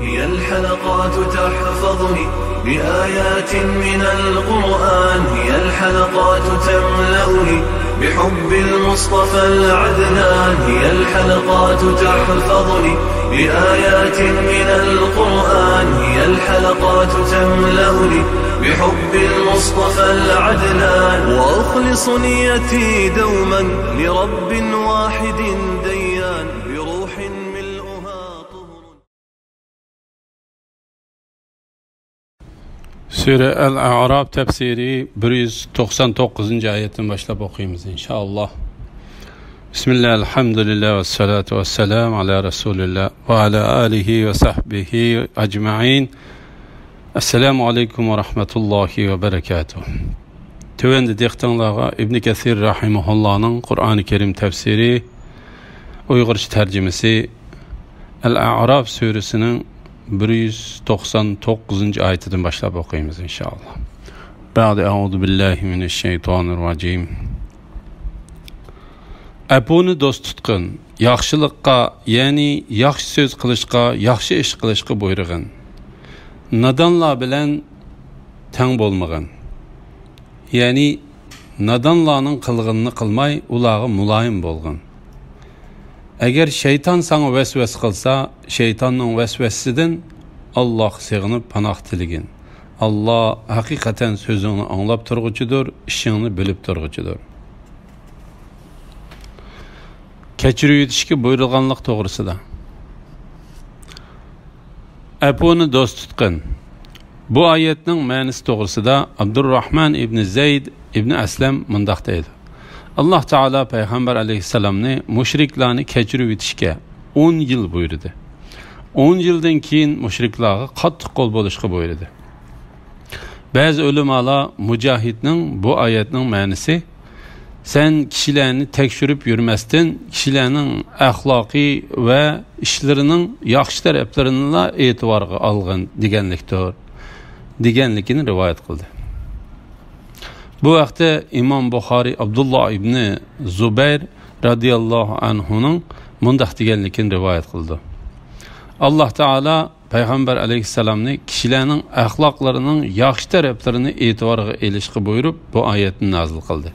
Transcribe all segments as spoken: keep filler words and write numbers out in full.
هي الحلقات تحفظني بآيات من القرآن، هي الحلقات تملأني بحب المصطفى العدنان، هي الحلقات تحفظني بآيات من القرآن، هي الحلقات تملأني بحب المصطفى العدنان، وأخلص نيتي دوما لرب واحد ديان، بروح ملؤها طهر. سۈرە ئەل ئەئراف تەپسىرى بىر يۈز توقسان توققۇزىنچى ئايەتتىن باشلاپ ئوقۇيمىز، ئىنشائاللا. بىسمىللا، ئەلھەمدۇلىللا، ۋەسسالاتۇ ۋەسسالامۇ ئالا رەسۇلىللا ۋە ئالا ئالىھى ۋە سەھبىھى ئەجمەئىن. ئەسسالامۇ ئەلەيكۇم ۋە رەھمەتۇللاھى ۋە بەرەكاتۇھ. تۆۋەندە دىققىتىڭلارغا ئىبنى كەسىر رەھىمەھۇللانىڭ قۇرئانى كەرىم تەپسىرى، ئۇيغۇرچە تەرجىمىسى، ئەل ئەئراف سۈرىسىنىڭ بىر يۈز توقسان توققۇزىنچى ئايىتىدىن باشلاپ ئوقۇيمىز، ئىنشائاللا. بەئدە، ئەئۇزۇ بىللاھى مىنەششەيتانىر راجىم. ئەپۇنى دوست تۇتقىن، ياخشىلىققا، يەنى ياخشى سۆز قىلىشقا، ياخشى ئىش قىلىشقا بۇيرۇغىن. نادانلار بىلەن تەڭ بولمىغىن. يەنى نادانلارنىڭ قىلغىنىنى قىلماي، ئۇلارغا مۇلايىم بولغىن. ئەگەر شەيتان ساڭا ۋەسۋەسە قىلسا، شەيتاننىڭ ۋەسۋەسىسىدىن ئاللاھقا سېغىنىپ پاناھ تىلىگىن. ئاللا ھەقىقەتەن سۆزۈڭنى ئاڭلاپ تۇرغۇچىدۇر، ئىشىڭنى بىلىپ تۇرغۇچىدۇر. كەچۈرۈۋېتىشكە بۇيرۇلغانلىق توغرىسىدا. ئەپۇنى دوست تۇتقىن. بۇ ئايەتنىڭ مەنىسى توغرىسىدا ئابدۇرراھمان ئىبنى زەيد ئىبنى ئەسلەم مۇنداق دەيدۇ: ئاللاھ تائالا پەيغەمبەر ئەلەيھىسسالامنى مۇشرىكلارنى كەچۈرۈۋېتىشكە ئون يىل بۇيرۇدى. ئون يىلدىن كېيىن مۇشرىكلارغا قاتتىق قول بولۇشقا بۇيرۇدى. بەزى ئۆلىمالار مۇجاھىدنىڭ بۇ ئايەتنىڭ مەنىسى، سەن كىشىلەرنى تەكشۈرۈپ يۈرمەستىن، كىشىلەرنىڭ ئەخلاقى ۋە ئىشلىرىنىڭ ياخشى تەرەپلىرىنىلا ئېتىبارغا ئالغىن دېگەنلىكتۇر، دېگەنلىكىنى رىۋايەت قىلدى. بۇ ھەقتە ئىمام بۇخارىي ئابدۇللا ئىبنى زۇبەير رەزىياللاھۇ ئەنھۇنىڭ مۇنداق دېگەنلىكىنى رىۋايەت قىلىدۇ: ئاللاھ تائالا پەيغەمبەر ئەلەيھىسسالامنى كىشىلەرنىڭ ئەخلاقلىرىنىڭ ياخشى تەرەپلىرىنى ئېتىبارغا ئېلىشقا بۇيرۇپ، بۇ ئايەتنى نازىل قىلدى.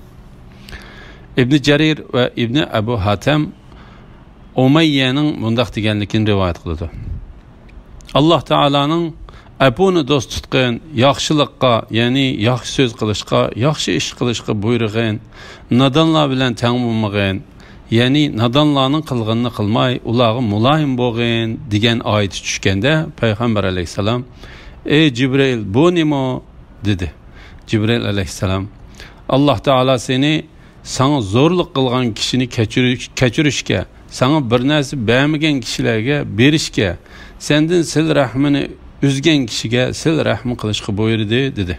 ئىبنى جەرىر ۋە ئىبنى ئەبۇ ھاتەم ئۇمەييەنىڭ مۇنداق دېگەنلىكىنى رىۋايەت قىلىدۇ: ئاللاھ تائالانىڭ ئەپۇنى دوست تۇتقىن، ياخشىلىققا، يەنى ياخشى سۆز قىلىشقا، ياخشى ئىش قىلىشقا بۇيرۇغىن، نادانلار بىلەن تەڭ بولمىغىن، يەنى نادانلارنىڭ قىلغىنىنى قىلماي، ئۇلارغا مۇلايىم بولغىن دېگەن ئايىتى چۈشكەندە، پەيغەمبەر ئەلەيھىسسالام، ئەي جىبرىئىل، بۇ نېمە؟ دېدى. جىبرىئىل ئەلەيھىسسالام، ئاللاھ تائالا سېنى ساڭا زورلۇق قىلغان كىشىنى كەچۈرۈش-، كەچۈرۈشكە، ساڭا بىر نەرسە بەرمىگەن كىشىلەرگە بېرىشكە، سەندىن سىلە رەھمىنى ئۈزگەن كىشىگە سىلە رەھمى قىلىشقا بۇيرۇدى، دېدى.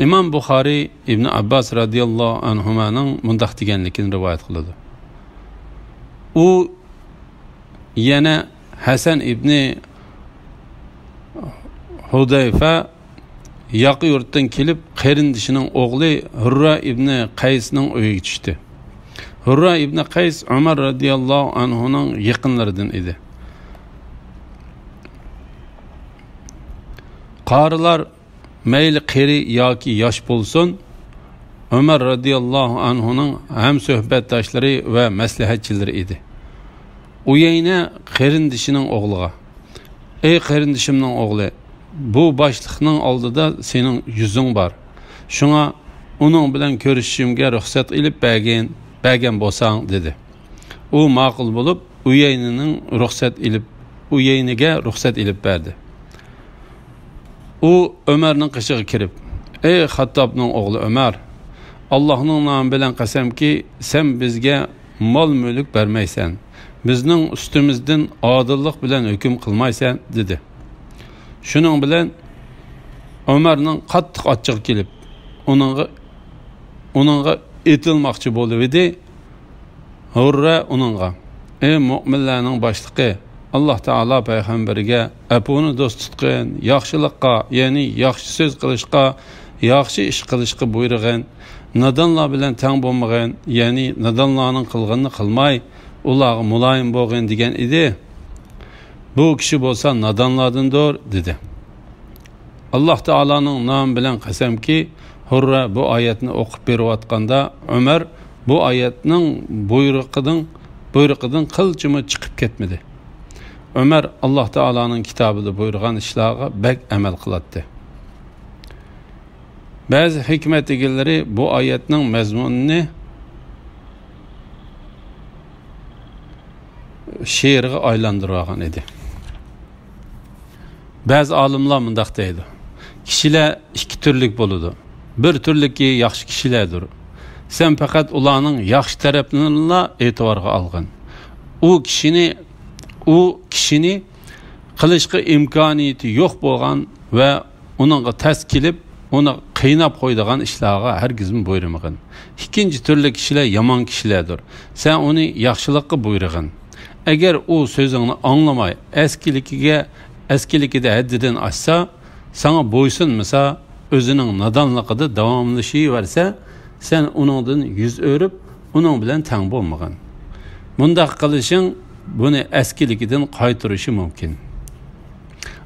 ئىمام بۇخارىي ئىبنى ئابباس رەزىياللاھۇ ئەنھۇمانىڭ مۇنداق دېگەنلىكىنى رىۋايەت قىلىدۇ. ئۇ يەنە ھەسەن ئىبنى ھۇدەيفە ياقا يۇرتتىن كېلىپ، قېرىندىشىنىڭ ئوغلى ھۇررا ئىبنى قەيسنىڭ ئۆيىگە چۈشتى. ھۇررا ئىبنى قەيس ئۆمەر رەزىياللاھۇ ئەنھۇنىڭ يېقىنلىرىدىن ئىدى. قارىلار مەيلى قېرى ياكى ياش بولسۇن، ئۆمەر رەزىياللاھۇ ئەنھۇنىڭ ھەمسۆھبەتداشلىرى ۋە مەسلىھەتچىلىرى ئىدى. ئۇيەينە قېرىندىشىنىڭ ئوغلىغا، ئەي قېرىندىشىمنىڭ ئوغلى، بۇ باشلىقنىڭ ئالدىدا سېنىڭ يۈزۈڭ بار. شۇڭا ئۇنىڭ بىلەن كۆرۈشۈشۈمگە رۇخسەت ئېلىپ بەرگىن، بەرگەن بولساڭ، دېدى. ئۇ ماقۇل بولۇپ، ئۇيەينىنىڭ رۇخسەت ئېلىپ، ئۇيەينىگە رۇخسەت ئېلىپ بەردى. ئۇ ئۆمەرنىڭ قېشىغا كىرىپ، ئەي خاتتابنىڭ ئوغلى ئۆمەر، ئاللاھنىڭ نامى بىلەن قەسەمكى، سەن بىزگە مال-مۈلۈك بەرمەيسەن، بىزنىڭ ئۈستىمىزدىن ئادىللىق بىلەن ھۆكۈم قىلمايسەن، دېدى. شۇنىڭ بىلەن ئۆمەرنىڭ قاتتىق ئاچچىقى كېلىپ، ئۇنىڭغا، ئۇنىڭغا ئېتىلماقچى بولۇۋىدى. ھۇررە ئۇنىڭغا، ئەي مۆمىنلەرنىڭ باشلىقى، ئاللاھ تائالا پەيغەمبىرىگە ئەپۇنى دوست تۇتقىن، ياخشىلىققا، يەنى ياخشى سۆز قىلىشقا، ياخشى ئىش قىلىشقا بۇيرۇغىن، نادانلار بىلەن تەڭ بولمىغىن، يەنى نادانلارنىڭ قىلغىنىنى قىلماي، ئۇلارغا مۇلايىم بولغىن دېگەن ئىدى. بۇ كىشى بولسا نادانلاردىندۇر» دېدى. ئاللاھ تائالانىڭ نامى بىلەن قەسەمكى، ھۇررە بۇ ئايەتنى ئوقۇپ بېرىۋاتقاندا، ئۆمەر بۇ ئايەتنىڭ بۇيرۇقىدىن، بۇيرۇقىدىن قىلچىمۇ چىقىپ كەتمىدى. ئۆمەر ئاللاھ تائالانىڭ كىتابىدا بۇيرۇغان ئىشلارغا بەك ئەمەل قىلاتتى. بەزى ھېكمەت ئىگىلىرى بۇ ئايەتنىڭ مەزمۇنىنى شېئىرغا ئايلاندۇرۇۋالغان ئىدى. بەزى ئالىملار مۇنداق دەيدۇ: «كىشىلەر ئىككى تۈرلۈك بولىدۇ. بىر تۈرلۈكى ياخشى كىشىلەردۇر. سەن پەقەت ئۇلارنىڭ ياخشى تەرەپلىرىنىلا ئېتىبارغا ئالغىن. ئۇ كىشىنى، ئۇ كىشىنى قىلىشقا ئىمكانىيىتى يوق بولغان ۋە ئۇنىڭغا تەس كېلىپ، ئۇنى قىيناپ قويىدىغان ئىشلارغا ھەرگىزمۇ بۇيرۇمىغىن. ئىككىنچى تۈرلۈك كىشىلەر يامان كىشىلەردۇر. سەن ئۇنى ياخشىلىققا بۇيرۇغىن. ئەگەر ئۇ سۆزۈڭنى ئاڭلىماي، ئەسكىلىكىگە، ئەسكىلىكىدە ھەددىدىن ئاشسا، ساڭا بويسۇنمىسا، ئۆزىنىڭ نادانلىقىدا داۋاملىشىۋەرسە، سەن ئۇنىڭدىن يۈز ئۆرۈپ، ئۇنىڭ بىلەن تەڭ بولمىغىن. مۇنداق قىلىشىڭ بۇنى ئەسكىلىكىدىن قايتۇرۇشى مۇمكىن.»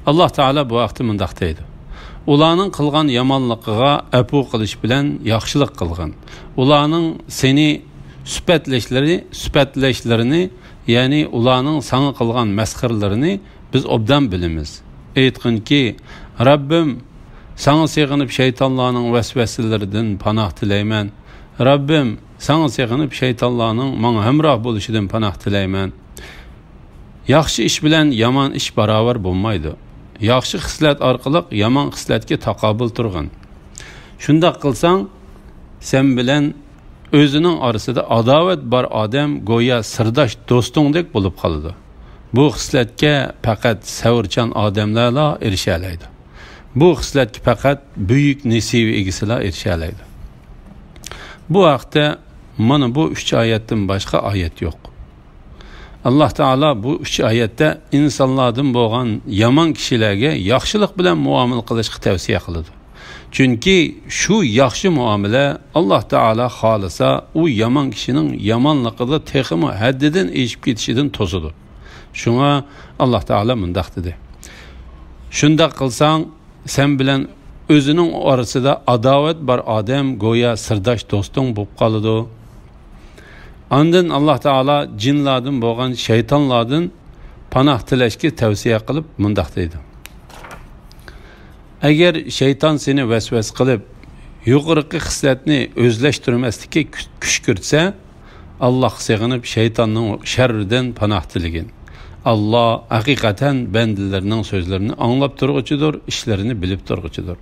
ئاللاھ تائالا بۇ ھەقتە مۇنداق دەيدۇ: «ئۇلارنىڭ قىلغان يامانلىقىغا ئەپۇ قىلىش بىلەن ياخشىلىق قىلغىن. ئۇلارنىڭ سېنى سۈپەتلەشلىرى، سۈپەتلەشلىرىنى، يەنى ئۇلارنىڭ ساڭا قىلغان مەسخىرىلىرىنى بىز ئوبدان بىلىمىز. ئېيتقىنكى، رەببىم، ساڭا سېغىنىپ شەيتانلارنىڭ ۋەسۋەسىلىرىدىن پاناھ تىلەيمەن. رەببىم، ساڭا سېغىنىپ شەيتانلارنىڭ ماڭا ھەمراھ بولۇشىدىن پاناھ تىلەيمەن.» ياخشى ئىش بىلەن يامان ئىش باراۋەر بولمايدۇ. ياخشى خىسلەت ئارقىلىق يامان خىسلەتكە تاقابىل تۇرغىن. شۇنداق قىلساڭ، سەن بىلەن ئۆزىنىڭ ئارىسىدا ئاداۋەت بار ئادەم گويا سىرداش دوستۇڭدەك بولۇپ قالىدۇ. بۇ خىسلەتكە پەقەت سەۋرچان ئادەملەرلا ئېرىشەلەيدۇ. بۇ خىسلەتكە پەقەت بۈيۈك نېسىۋە ئىگىسىلا ئېرىشەلەيدۇ. بۇ ھەقتە مانا بۇ ئۈچ ئايەتتىن باشقا ئايەت يوق. ئاللاھ تائالا بۇ ئۈچ ئايەتتە ئىنسانلاردىن بولغان يامان كىشىلەرگە ياخشىلىق بىلەن مۇئامىلە قىلىشقا تەۋسىيە قىلىدۇ. چۈنكى شۇ ياخشى مۇئامىلە، ئاللاھ تائالا خالىسا، ئۇ يامان كىشىنىڭ يامانلىقىدا تېخىمۇ ھەددىدىن ئېشىپ كېتىشىدىن توسىدۇ. شۇڭا ئاللاھ تائالا مۇنداق دېدى: «شۇنداق قىلساڭ، سەن بىلەن ئۆزىنىڭ ئارىسىدا ئاداۋەت بار ئادەم گويا سىرداش دوستۇڭ بولۇپ قالىدۇ.» ئاندىن ئاللاھ تائالا جىنلاردىن بولغان شەيتانلاردىن پاناھ تىلەشكە تەۋسىيە قىلىپ مۇنداق دەيدۇ: «ئەگەر شەيتان سېنى ۋەسۋەسە قىلىپ، يۇقىرىقى خىسلەتنى ئۆزلەشتۈرمەسلىككە كۈ-، كۈشكۈرتسە، ئاللاھقا سېغىنىپ، شەيتاننىڭ شەررىدىن پاناھ تىلىگىن. ئاللاھ ھەقىقەتەن بەندىلىرىنىڭ سۆزلىرىنى ئاڭلاپ تۇرغۇچىدۇر، ئىشلىرىنى بىلىپ تۇرغۇچىدۇر.»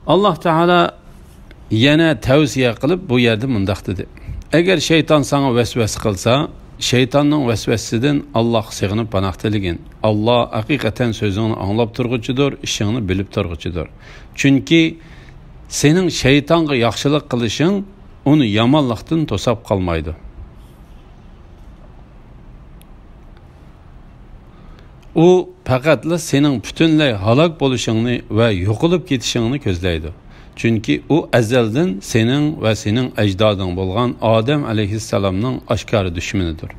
ئاللاھ تائالا يەنە تەۋسىيە قىلىپ، بۇ يەردە مۇنداق دېدى: «ئەگەر شەيتان ساڭا ۋەسۋەسە قىلسا، شەيتاننىڭ ۋەسۋەسىسىدىن ئاللاھقا سېغىنىپ پاناھ تىلىگىن. ئاللاھ ھەقىقەتەن سۆزۈڭنى ئاڭلاپ تۇرغۇچىدۇر، ئىشىڭنى بىلىپ تۇرغۇچىدۇر. چۈنكى سېنىڭ شەيتانغا ياخشىلىق قىلىشىڭ ئۇنى يامانلىقتىن توساپ قالمايدۇ. ئۇ پەقەتلا سېنىڭ پۈتۈنلەي ھالاك بولۇشۇڭنى ۋە يوقىلىپ كېتىشىڭنى كۆزلەيدۇ. چۈنكى ئۇ ئەزەلدىن سېنىڭ ۋە سېنىڭ ئەجدادىڭ بولغان ئادەم ئەلەيھىسسالامنىڭ ئاشكارا دۈشمىنىدۇر.»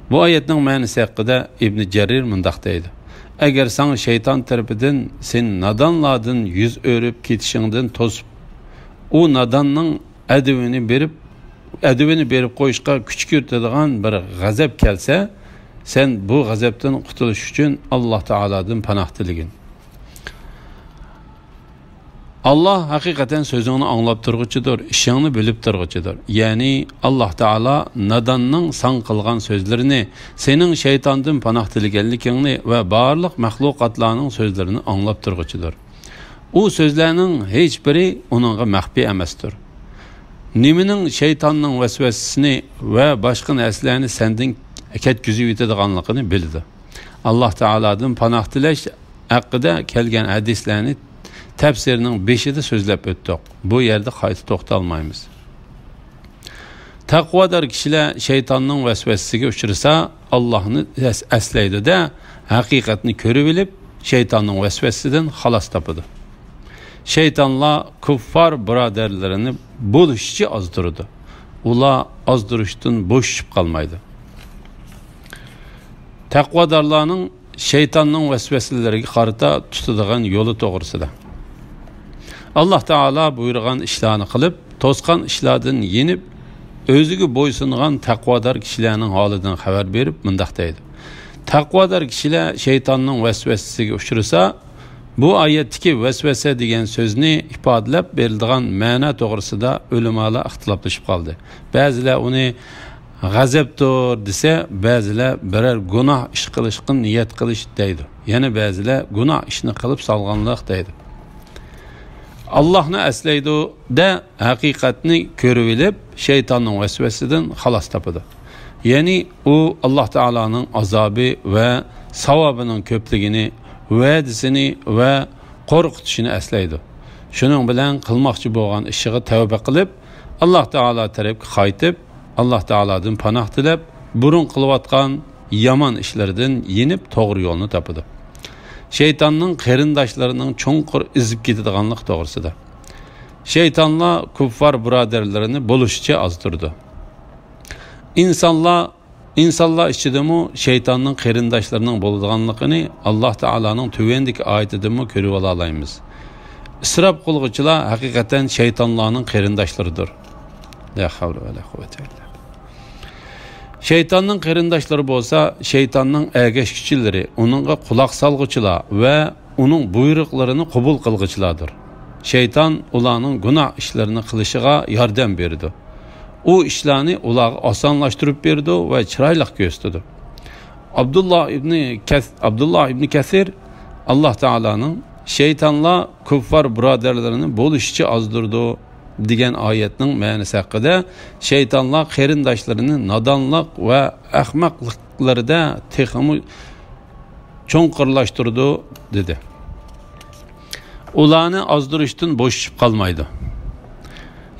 بۇ ئايەتنىڭ مەنىسى ھەققىدە ئىبنى جەرىر مۇنداق دەيدۇ: «ئەگەر ساڭا شەيتان تەرىپىدىن سېنى نادانلاردىن يۈز ئۆرۈپ كېتىشىڭدىن توسۇپ، ئۇ ناداننىڭ ئەدىۋىنى بېرىپ، ئەدىۋىنى بېرىپ قويۇشقا كۈچ كىرىتىدىغان بىر غەزەپ كەلسە، سەن بۇ غەزەپتىن قۇتۇلۇش ئۈچۈن ئاللاھ تائالادىن پاناھ تىلىگىن. ئاللاھ ھەقىقەتەن سۆزۈڭنى ئاڭلاپ تۇرغۇچىدۇر، ئىشىڭنى بىلىپ تۇرغۇچىدۇر.» يەنى ئاللاھ تائالا ناداننىڭ ساڭا قىلغان سۆزلىرىنى، سېنىڭ شەيتاندىن پاناھ تىلىگەنلىكىڭنى ۋە بارلىق مەخلۇقاتلارنىڭ سۆزلىرىنى ئاڭلاپ تۇرغۇچىدۇر. ئۇ سۆزلەرنىڭ ھېچبىرى ئۇنىڭغا مەخپىي ئەمەستۇر. نېمىنىڭ شەيتاننىڭ ۋەسۋەسىسىنى ۋە باشقا نەرسىلەرنى سەندىن كەتكۈزۈۋېتىدىغانلىقىنى بىلىدۇ. ئاللاھ تائالادىن پاناھ تىلەش ھەققىدە كەلگەن ھەدىسلەرنى تەپسىرنىڭ بېشىدا سۆزلەپ ئۆتتۇق. بۇ يەردە قايتا توختالمايمىز. تەقۋادار كىشىلەر شەيتاننىڭ ۋەسۋەسىسىگە ئۇچرىسا، ئاللاھنى ئەس-، ئەسلەيدۇ-دە، ھەقىقەتنى كۆرۈۋېلىپ، شەيتاننىڭ ۋەسۋەسىسىدىن خالاس تاپىدۇ. شەيتانلار كۇففار بۇرادەرلىرىنى بولۇشىچە ئازدۇرىدۇ. ئۇلار ئازدۇرۇشتىن بوشىشىپ قالمايدۇ. تەقۋادارلارنىڭ شەيتاننىڭ ۋەسۋەسىلىرىگە قارىتا تۇتىدىغان يولى توغرىسىدا. ئاللاھ تائالا بۇيرۇغان ئىشلارنى قىلىپ، توسقان ئىشلاردىن يېنىپ، ئۆزىگە بويسۇنغان تەقۋادار كىشىلەرنىڭ ھالىدىن خەۋەر بېرىپ مۇنداق دەيدۇ: تەقۋادار كىشىلەر شەيتاننىڭ ۋەسۋەسىسىگە ئۇچرىسا، بۇ ئايەتتىكى ۋەسۋەسە دېگەن سۆزنى ئىپادىلەپ بېرىلىدىغان مەنە توغرىسىدا ئۆلىمالار ئىختىلاپلىشىپ قالدى. بەزىلەر ئۇنى غەزەپتۇر دېسە، بەزىلەر بىرەر گۇناھ ئىش قىلىشقا نىيەت قىلىش دەيدۇ. يەنە بەزىلەر گۇناھ ئىشنى قىلىپ سالغانلىق دەيدۇ. ئاللاھنى ئەسلەيدۇ-دە، ھەقىقەتنى كۆرۈۋېلىپ، شەيتاننىڭ ۋەسۋەسىسىدىن خالاس تاپىدۇ. يەنى ئۇ ئاللاھ تائالانىڭ ئازابى ۋە ساۋابىنىڭ كۆپلۈكىنى، ۋەدىسىنى ۋە قورقۇتۇشىنى ئەسلەيدۇ. شۇنىڭ بىلەن قىلماقچى بولغان ئىشىغا تەۋبە قىلىپ، ئاللاھ تائالا تەرەپكە قايتىپ، ئاللاھ تائالادىن پاناھ تىلەپ، بۇرۇن قىلىۋاتقان يامان ئىشلىرىدىن يېنىپ، توغرا يولنى تاپىدۇ. شەيتاننىڭ قېرىنداشلىرىنىڭ چوڭقۇر ئېزىپ كېتىدىغانلىقى توغرىسىدا. شەيتانلار كۇففار بۇرادەرلىرىنى بولۇشىچە ئازدۇرىدۇ. ئىنسانلار، ئىنسانلار ئىچىدىمۇ شەيتاننىڭ قېرىنداشلىرىنىڭ بولىدىغانلىقىنى ئاللاھ تائالانىڭ تۆۋەندىكى ئايىتىدىنمۇ كۆرۈۋالالايمىز. ئىسراپ قىلغۇچىلار ھەقىقەتەن شەيتانلارنىڭ قېرىنداشلىرىدۇر. لا ھەۋلە ۋە لا قۇۋۋەتە ئىللا بىللاھ. شەيتاننىڭ قېرىنداشلىرى بولسا شەيتاننىڭ ئەگەشكۈچىلىرى، ئۇنىڭغا قۇلاق سالغۇچىلار ۋە ئۇنىڭ بۇيرۇقلىرىنى قوبۇل قىلغۇچىلاردۇر. شەيتان ئۇلارنىڭ گۇناھ ئىشلىرىنى قىلىشىغا ياردەم بېرىدۇ. ئۇ ئىشلارنى ئۇلارغا ئاسانلاشتۇرۇپ بېرىدۇ ۋە چىرايلىق كۆرسىتىدۇ. ئابدۇللا ئىبنى كەس-، ئابدۇللا ئىبنى كەسىر، ئاللاھ تائالانىڭ «شەيتانلار كۇففار بۇرادەرلىرىنى بولۇشىچە ئازدۇرىدۇ» دېگەن ئايەتنىڭ مەنىسى ھەققىدە، «شەيتانلار قېرىنداشلىرىنى نادانلىق ۋە ئەخمەقلىقلىرىدا تېخىمۇ چوڭقۇرلاشتۇرىدۇ» دېدى. ئۇلارنى ئازدۇرۇشتىن بوشىشىپ قالمايدۇ.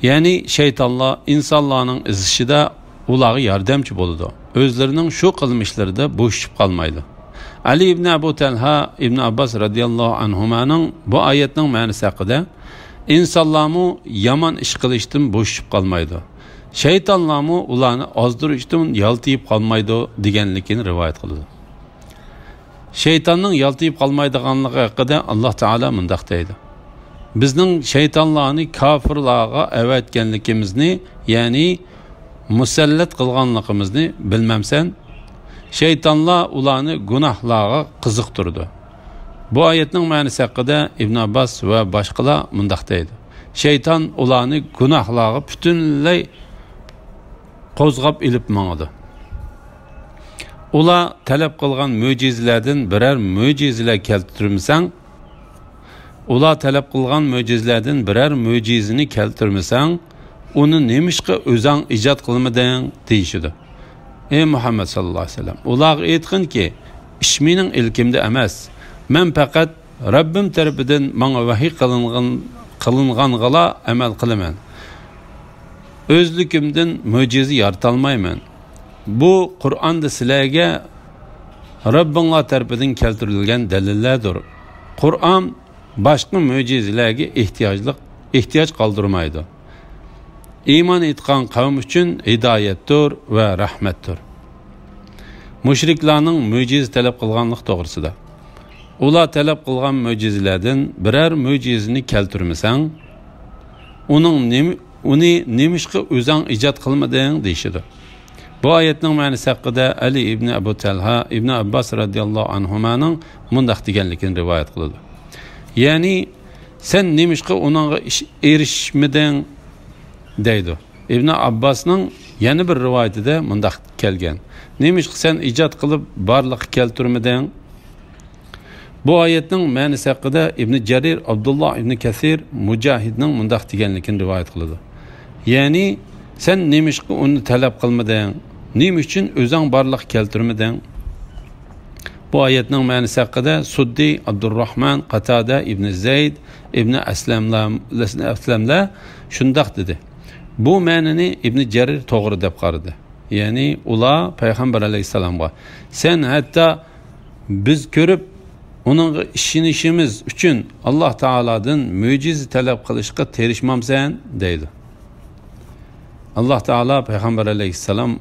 يەنى شەيتانلار ئىنسانلارنىڭ ئېزىشىدا ئۇلارغا ياردەمچى بولىدۇ. ئۆزلىرىنىڭ شۇ قىلمىشلىرىدا بوشىشىپ قالمايدۇ. ئەلى ئىبنى ئەبۇ تەلھا ئىبنى ئابباس رەزىياللاھۇ ئەنھۇمانىڭ بۇ ئايەتنىڭ مەنىسى ھەققىدە، «ئىنسانلارمۇ يامان ئىش قىلىشتىن بوشىشىپ قالمايدۇ. شەيتانلارمۇ ئۇلارنى ئازدۇرۇشتىن يالتىيىپ قالمايدۇ» دېگەنلىكىنى رىۋايەت قىلىدۇ. شەيتاننىڭ يالتىيىپ قالمايدىغانلىقى ھەققىدە ئاللاھ تائالا مۇنداق دەيدۇ: «بىزنىڭ شەيتانلارنى كاپىرلارغا ئەۋەتكەنلىكىمىزنى، يەنى مۇسەللەت قىلغانلىقىمىزنى بىلمەمسەن؟» شەيتانلار ئۇلارنى گۇناھلارغا قىزىقتۇرىدۇ. بۇ ئايەتنىڭ مەنىسى ھەققىدە ئىبن ئابباس ۋە باشقىلار مۇنداق دەيدۇ: «شەيتان ئۇلارنى گۇناھلارغا پۈتۈنلەي قوزغاپ ئېلىپ ماڭىدۇ. ئۇلار تەلەپ قىلغان مۆجىزىلەردىن بىرەر مۆجىزىلەر كەلتۈرمىسەڭ، ئۇلار تەلەپ قىلغان مۆجىزىلەردىن بىرەر مۆجىزىنى كەلتۈرمىسەڭ، ئۇنى نېمىشقا ئۆزەڭ ئىجاد قىلمىدىڭ؟» دېيىشىدۇ. ئەي مۇھەممەد ساللاللاھۇ ئەلەيھى ۋەسەللەم، ئۇلارغا ئېيتقىنكى، «ئىش مېنىڭ ئىلكىمدە ئەمەس. مەن پەقەت رەببىم تەرىپىدىن ماڭا ۋەھىي قىلىنغان، قىلىنغانغىلا ئەمەل قىلىمەن. ئۆزلۈكۈمدىن مۆجىزە يارىتالمايمەن. بۇ قۇرئاندا سىلەرگە رەببىڭلار تەرىپىدىن كەلتۈرۈلگەن دەلىللەردۇر. قۇرئان باشقا مۆجىزىلەرگە ئېھتىياجلىق، ئېھتىياج قالدۇرمايدۇ. ئىمان ئېيتقان قەۋم ئۈچۈن ھىدايەتتۇر ۋە رەھمەتتۇر.» مۇشرىكلارنىڭ مۆجىزە تەلەپ قىلغانلىقى توغرىسىدا. ئۇلار تەلەپ قىلغان مۆجىزىلەردىن بىرەر مۆجىزىنى كەلتۈرمىسەڭ، ئۇنىڭ نېمە، ئۇنى نېمىشقا ئۆزەڭ ئىجاد قىلمىدىڭ؟ دېيىشىدۇ. بۇ ئايەتنىڭ مەنىسى ھەققىدە ئەلى ئىبنى ئەبۇ تەلھا ئىبنى ئابباس رەزىياللاھۇ ئەنھۇمانىڭ مۇنداق دېگەنلىكىنى رىۋايەت قىلىدۇ. يەنى، «سەن نېمىشقا ئۇنىڭغا ئىش-، ئېرىشمىدىڭ؟» دەيدۇ. ئىبنى ئابباسنىڭ يەنە بىر رىۋايىتىدە مۇنداق كەلگەن: «نېمىشقا سەن ئىجاد قىلىپ بارلىققا كەلتۈرمىدىڭ؟» بۇ ئايەتنىڭ مەنىسى ھەققىدە ئىبنى جەرىر ئابدۇللا ئىبنى كەسىر مۇجاھىدنىڭ مۇنداق دېگەنلىكىنى رىۋايەت قىلىدۇ. يەنى، «سەن نېمىشقا ئۇنى تەلەپ قىلمىدىڭ؟ نېمە ئۈچۈن ئۆزەڭ بارلىققا كەلتۈرمىدىڭ؟» بۇ ئايەتنىڭ مەنىسى ھەققىدە سۇددى، ئابدۇرراھمان، قاتادە، ئىبنى زەيد، ئىبنى ئەسلەملەر، ئەسلەملەر شۇنداق دېدى. بۇ مەنىنى ئىبنى جەرىر توغرا دەپ قارىدى. يەنى ئۇلار پەيغەمبەر ئەلەيھىسسالامغا، «سەن ھەتتا بىز كۆرۈپ، ئۇنىڭغا ئىشىنىشىمىز ئۈچۈن ئاللاھ تائالادىن مۆجىزە تەلەپ قىلىشقا تىرىشمامسەن؟» دەيدۇ. ئاللاھ تائالا پەيغەمبەر ئەلەيھىسسالام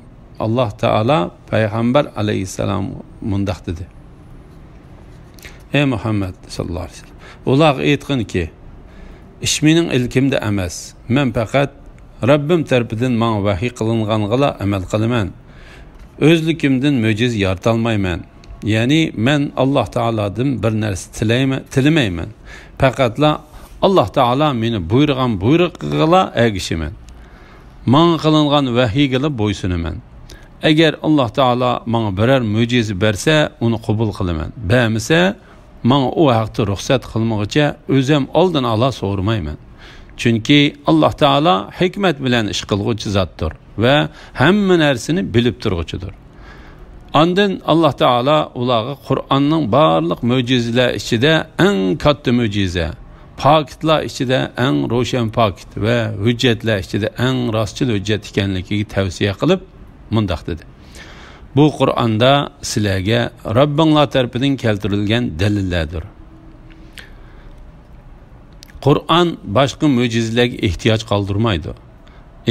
ئاللاھ تائالا پەيغەمبەر ئەلەيھىسسالامغا مۇنداق دېدى: ئەي مۇھەممەد ساللاللاھۇ ئەلەيھى ۋەسەللەم، ئۇلارغا ئېيتقىنكى، ئىش مېنىڭ ئىلكىمدە ئەمەس. مەن پەقەت رەببىم تەرىپىدىن ماڭا ۋەھىي قىلىنغانغىلا ئەمەل قىلىمەن. ئۆزلۈكۈمدىن مۆجىزە يارىتالمايمەن. يەنى مەن ئاللاھ تائالادىن بىر نەرسە تىلەيمە-، تىلىمەيمەن. پەقەتلا ئاللاھ تائالا مېنى بۇيرۇغان بۇيرۇقىغىلا ئەگىشىمەن. ماڭا قىلىنغان ۋەھىيگىلا بويسۇنىمەن. ئەگەر ئاللاھ تائالا ماڭا بىرەر مۆجىزە بەرسە، ئۇنى قوبۇل قىلىمەن. بەرمىسە، ماڭا ئۇ ھەقتە رۇخسەت قىلمىغۇچە ئۆزۈم ئالدىن ئالا سورىمايمەن. چۈنكى ئاللاھ تائالا ھېكمەت بىلەن ئىش قىلغۇچى زاتتۇر ۋە ھەممە نەرسىنى بىلىپ تۇرغۇچىدۇر. ئاندىن ئاللاھ تائالا ئۇلارغا قۇرئاننىڭ بارلىق مۆجىزىلەر ئىچىدە ئەڭ كاتتا مۆجىزە، پاكىتلار ئىچىدە ئەڭ روشەن پاكىت ۋە ھۆججەتلەر ئىچىدە ئەڭ راستچىل ھۆججەت ئىكەنلىكىگە تەۋسىيە قىلىپ، مۇنداق دېدى: بۇ قۇرئاندا سىلەرگە رەببىڭلار تەرىپىدىن كەلتۈرۈلگەن دەلىللەردۇر. قۇرئان باشقا مۆجىزىلەرگە ئېھتىياج قالدۇرمايدۇ.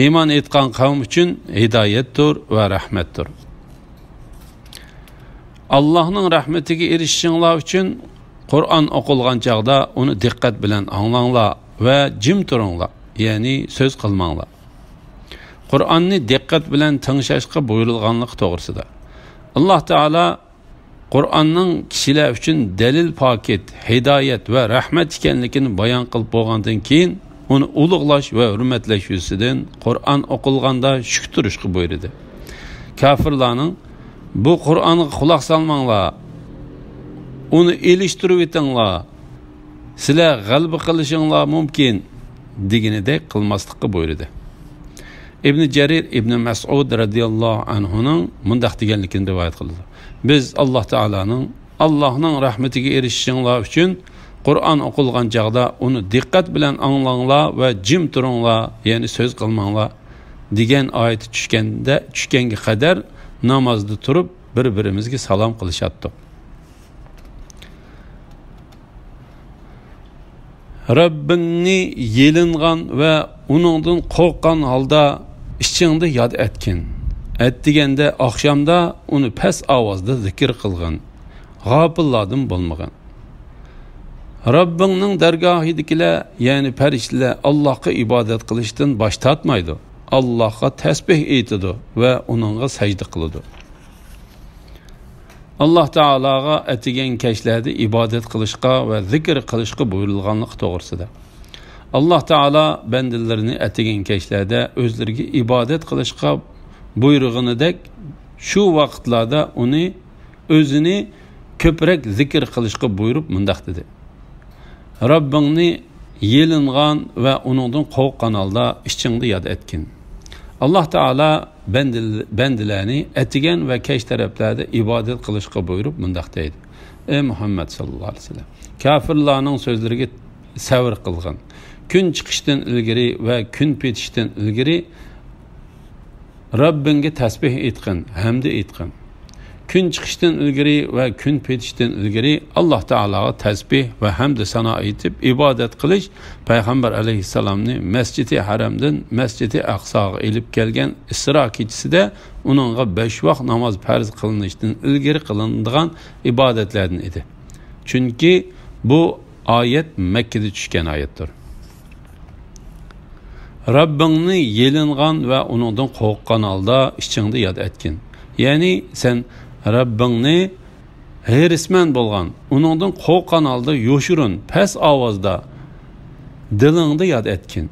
ئىمان ئېيتقان قەۋم ئۈچۈن ھىدايەتتۇر ۋە رەھمەتتۇر. ئاللاھنىڭ رەھمىتىگە ئېرىشىشىڭلار ئۈچۈن قۇرئان ئوقۇلغان چاغدا ئۇنى دىققەت بىلەن ئاڭلاڭلار ۋە جىم تۇرۇڭلار، يەنى سۆز قىلماڭلار. قۇرئاننى دىققەت بىلەن تىڭشاشقا بۇيرۇلغانلىقى توغرىسىدا. ئاللاھ تائالا قۇرئاننىڭ كىشىلەر ئۈچۈن دەلىل پاكىت، ھىدايەت ۋە رەھمەت ئىكەنلىكىنى بايان قىلىپ بولغاندىن كېيىن، ئۇنى ئۇلۇغلاش ۋە ھۆرمەتلەش يۈزىسىدىن قۇرئان ئوقۇلغاندا شۈك تۇرۇشقا بۇيرۇدى. كاپىرلارنىڭ، بۇ قۇرئانغا قۇلاق سالماڭلار، ئۇنى ئېلىشتۇرۇۋېتىڭلار، سىلەر غەلىبە قىلىشىڭلار مۇمكىن، دېگىنىدەك قىلماسلىققا بۇيرۇدى. ئىبنى جەرىر ئىبنى مەسئۇد رەزىياللاھۇ ئەنھۇنىڭ مۇنداق دېگەنلىكىنى رىۋايەت قىلىدۇ: بىز ئاللاھ تائالانىڭ، ئاللاھنىڭ رەھمىتىگە ئېرىشىشىڭلار ئۈچۈن قۇرئان ئوقۇلغان چاغدا ئۇنى دىققەت بىلەن ئاڭلاڭلار ۋە جىم تۇرۇڭلار، يەنى سۆز قىلماڭلار، دېگەن ئايىتى چۈشكەندە، چۈشكەنگە قەدەر نامازدا تۇرۇپ بىر-بىرىمىزگە سالام قىلىشاتتۇق. رەببىڭنى يېلىنغان ۋە ئۇنىڭدىن قورققان ھالدا ئىچىڭدە ياد ئەتكىن. ئەتىگەندە، ئاخشامدا ئۇنى پەس ئاۋازدا زىكىر قىلغىن. غاپىللاردىن بولمىغىن. رەببىڭنىڭ دەرگاھىدىكىلەر، يەنى پەرىشتىلەر ئاللاھقا ئىبادەت قىلىشتىن باش تارتمايدۇ. ئاللاھقا تەسبىھ ئېيتىدۇ ۋە ئۇنىڭغا سەجدە قىلىدۇ. ئاللاھ تائالاغا ئەتىگەن كەچلەردە ئىبادەت قىلىشقا ۋە زىكىر قىلىشقا بۇيرۇلغانلىقى توغرىسىدا. ئاللاھ تائالا بەندىلىرىنى ئەتىگەن كەچلەردە ئۆزلىرىگە ئىبادەت قىلىشقا بۇيرۇغىنىدەك، شۇ ۋاقىتلاردا ئۇنى، ئۆزىنى كۆپرەك زىكىر قىلىشقا بۇيرۇپ مۇنداق دېدى: رەببىڭنى يېلىنغان ۋە ئۇنىڭدىن قورققان ھالدا ئىچىڭدە ياد ئەتكىن. ئاللاھ تائالا بەندىل-، بەندىلەرنى ئەتىگەن ۋە كەچ تەرەپلەردە ئىبادەت قىلىشقا بۇيرۇپ مۇنداق دەيدۇ: ئەي مۇھەممەد ساللاللاھۇ ئەلەيھى ۋەسەللەم، كاپىرلارنىڭ سۆزلىرىگە سەۋر قىلغىن. كۈن چىقىشتىن ئىلگىرى ۋە كۈن پېتىشتىن ئىلگىرى رەببىڭگە تەسبىھ ئېيتقىن، ھەمدە ئېيتقىن. كۈن چىقىشتىن ئىلگىرى ۋە كۈن پېتىشتىن ئىلگىرى ئاللاھ تائالاغا تەسبىھ ۋە ھەمدە سانا ئېيتىپ ئىبادەت قىلىش پەيغەمبەر ئەلەيھىسسالامنى مەسجىدى ھەرەمدىن مەسجىدى ئەقساغا ئېلىپ كەلگەن ئىسرا كېچىسىدە ئۇنىڭغا بەش ۋاق ناماز پەرز قىلىنىشتىن ئىلگىرى قىلىنىدىغان ئىبادەتلەردىن ئىدى. چۈنكى بۇ ئايەت مەككىدە چۈشكەن ئايەتتۇر. رەببىڭنى يېلىنغان ۋە ئۇنىڭدىن قورققان ھالدا ئىچىڭدە ياد ئەتكىن. يەنى سەن رەببىڭنى ھېرىسمەن بولغان، ئۇنىڭدىن قورققان ھالدا يوشۇرۇن، پەس ئاۋازدا دىلىڭدا ياد ئەتكىن.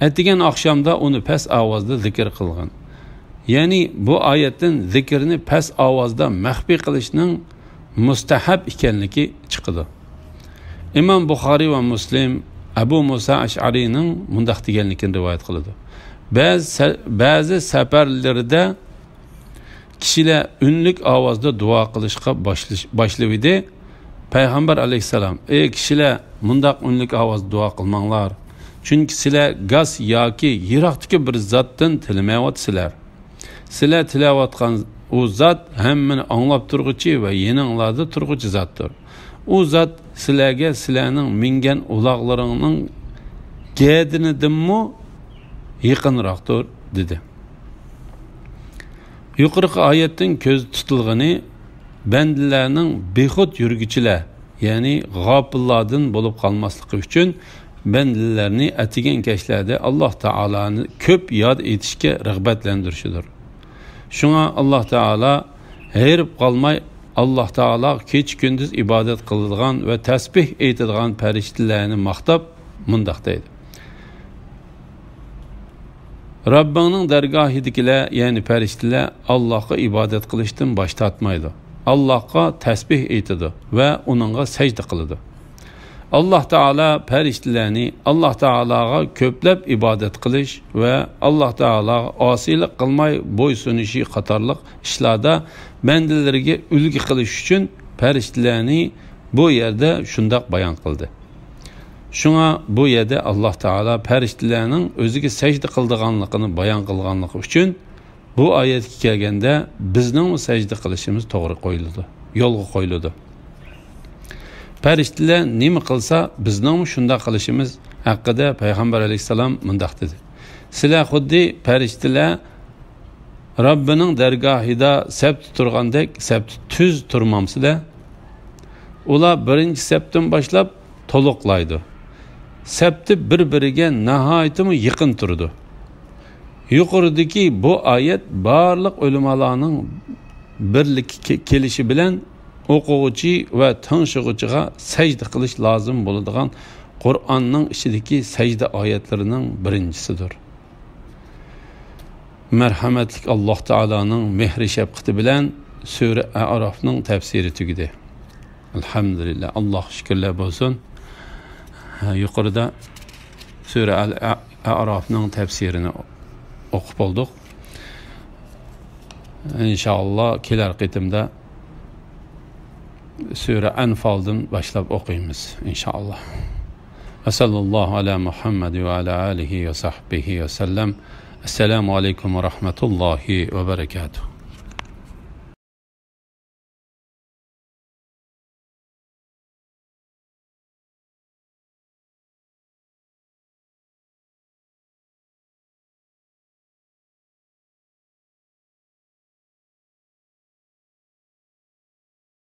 ئەتىگەن ئاخشامدا ئۇنى پەس ئاۋازدا زىكىر قىلغىن. يەنى بۇ ئايەتتىن زىكىرنى پەس ئاۋازدا مەخپىي قىلىشنىڭ مۇستەھەب ئىكەنلىكى چىقىدۇ. ئىمام بۇخارىي ۋە مۇسلىم ئەبۇ مۇسا ئەشئەرىنىڭ مۇنداق دېگەنلىكىنى رىۋايەت قىلىدۇ: بەزى سە-، بەزى سەپەرلىرىدە كىشىلەر ئۈنلۈك ئاۋازدا دۇئا قىلىشقا باشلىش-، باشلىۋىدى. پەيغەمبەر ئەلەيھىسسالام: ئەي كىشىلەر، مۇنداق ئۈنلۈك ئاۋازدا دۇئا قىلماڭلار. چۈنكى سىلەر گاس ياكى يىراقتىكى بىر زاتتىن تىلىمەيۋاتىسىلەر. سىلەر تىلەۋاتقان ئۇ زات ھەممىنى ئاڭلاپ تۇرغۇچى ۋە يېنىڭلاردا تۇرغۇچى زاتتۇر. ئۇ زات سىلەرگە سىلەرنىڭ مىنگەن ئۇلاغلىرىڭنىڭ گەدىنىدىنمۇ يېقىنراقتۇر، دېدى. يۇقىرىقى ئايەتتىن كۆزدە تۇتۇلغىنى، بەندىلەرنىڭ بىخۇد يۈرگۈچىلەر، يەنى غاپىللاردىن بولۇپ قالماسلىقى ئۈچۈن، بەندىلەرنى ئەتىگەن كەچلەردە ئاللاھ تائالانى كۆپ ياد ئېتىشكە رىغبەتلەندۈرۈشىدۇر. شۇڭا ئاللاھ تائالا ھېرىپ قالماي، ئاللاھ تائالاغا كېچە-كۈندۈز ئىبادەت قىلىدىغان ۋە تەسبىھ ئېيتىدىغان پەرىشتىلەرنى ماختاپ مۇنداق دەيدۇ: رەببىڭنىڭ دەرگاھىدىكىلەر، يەنى پەرىشتىلەر، ئاللاھقا ئىبادەت قىلىشتىن باش تارتمايدۇ، ئاللاھقا تەسبىھ ئېيتىدۇ ۋە ئۇنىڭغا سەجدە قىلىدۇ. ئاللاھ تائالا پەرىشتىلەرنى ئاللاھ تائالاغا كۆپلەپ ئىبادەت قىلىش ۋە ئاللاھ تائالاغا ئاسىيلىق قىلماي بويسۇنۇشى قاتارلىق ئىشلاردا بەندىلىرىگە ئۈلگە قىلىش ئۈچۈن پەرىشتىلەرنى بۇ يەردە شۇنداق بايان قىلدى. شۇڭا بۇ يەردە ئاللاھ تائالا پەرىشتىلەرنىڭ ئۆزىگە سەجدە قىلىدىغانلىقىنى بايان قىلغانلىقى ئۈچۈن، بۇ ئايەتكە كەلگەندە، بىزنىڭمۇ سەجدە قىلىشىمىز توغرا قويۇلىدۇ، يولغا قويۇلىدۇ. پەرىشتىلەر نېمە قىلسا، بىزنىڭمۇ شۇنداق قىلىشىمىز ھەققىدە پەيغەمبەر ئەلەيھىسسالام مۇنداق دېدى: سىلەر خۇددى پەرىشتىلەر رەببىنىڭ دەرگاھىدا سەپتە تۇرغاندەك سەپتە تۈز تۇرمامسىلەر؟ ئۇلار بىرىنچى سەپتىن باشلاپ تولۇقلايدۇ. سەپتە بىر-بىرىگە ناھايىتىمۇ يېقىن تۇرىدۇ. يۇقىرىدىكى بۇ ئايەت بارلىق ئۆلىمالارنىڭ بىرلىككە كېلىشى بىلەن ئوقۇغۇچى ۋە تىڭشىغۇچىغا سەجدە قىلىش لازىم بولىدىغان قۇرئاننىڭ ئىچىدىكى سەجدە ئايەتلىرىنىڭ بىرىنچىسىدۇر. مەرھەمەتلىك ئاللاھ تائالانىڭ مېھرى شەپقىتى بىلەن سۈرە ئەئرافنىڭ تەپسىرى تۈگىدى. ئەلھەمدۇلىللاھ، ئاللاھقا شۈكۈرلەر بولسۇن. يۇقىرىدا سۈرە ئەل ئەئرافنىڭ تەپسىرىنى ئوقۇپ بولدۇق. ئىنشائاللاھ كېلەر قېتىمدا سۈرە ئەنفالدىن باشلاپ ئوقۇيمىز، ئىنشائاللاھ. ۋەسەللاللاھۇ ئەلا مۇھەممەد ۋە ئەلا ئالىھى ۋە سەھبىھى ۋەسەللەم. ئەسسالامۇ ئەلەيكۇم ۋە رەھمەتۇللاھى ۋە بەرەكاتۇھ.